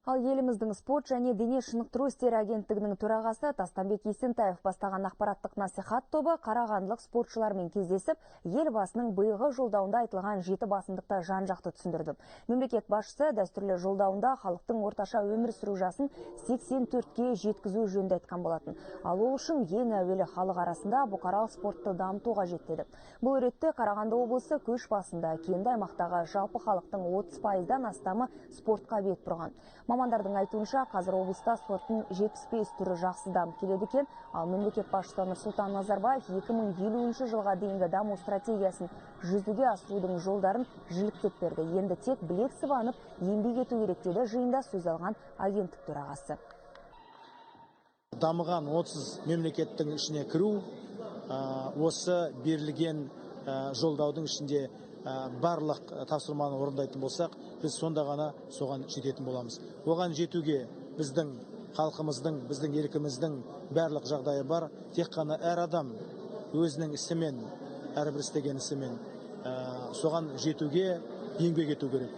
Ал еліміздің спорт және дене шынықтыру істері агенттігінің төрағасы Тастанбек Есентаев бастаған ақпараттық насихат тобы қарағандылық спортшылармен кездесіп, елбасының биылғы жолдауында айтылған 7 басымдықты жан-жақты түсіндірді. Мемлекет басшысы дәстүрлі жолдауында халықтың орташа өмір сүру жасын 84-ке жеткізу жөнінде айтқан болатын. Ал ол үшін ең әуелі халық арасында бұқаралық спортты дамыту қажет деді. Бұл ретте Қарағанды облысы көш басында, кенді аймақтағы жалпы халықтың 30%-дан астамы спортқа бет бұрған. Мамандардың айтуынша, қазір облыста спорттың 75 түрі жақсы дамып келеді екен. Ал мемлекет басшысы Нұрсұлтан Назарбаев 2050 жылға дейінгі даму стратегиясын жүзеге асырудың жолдарын жіліктеп берді. Енді тек білек сыбанып еңбек ету керек деді жиында сөз алған агенттік төрағасы. Дамыған 30 мемлекеттің ішіне кіру, осы берілген жолдаудың ішінде барлық тапсырманы орындайтын болсақ, біз сонда ғана соған жететін боламыз. Оған жетуге біздің халқымыздың, біздің елкіміздің барлық жағдайы бар. Тек қана әр адам өзінің ісімен, әрбір істеген ісімен соған жетуге еңбек ету керек.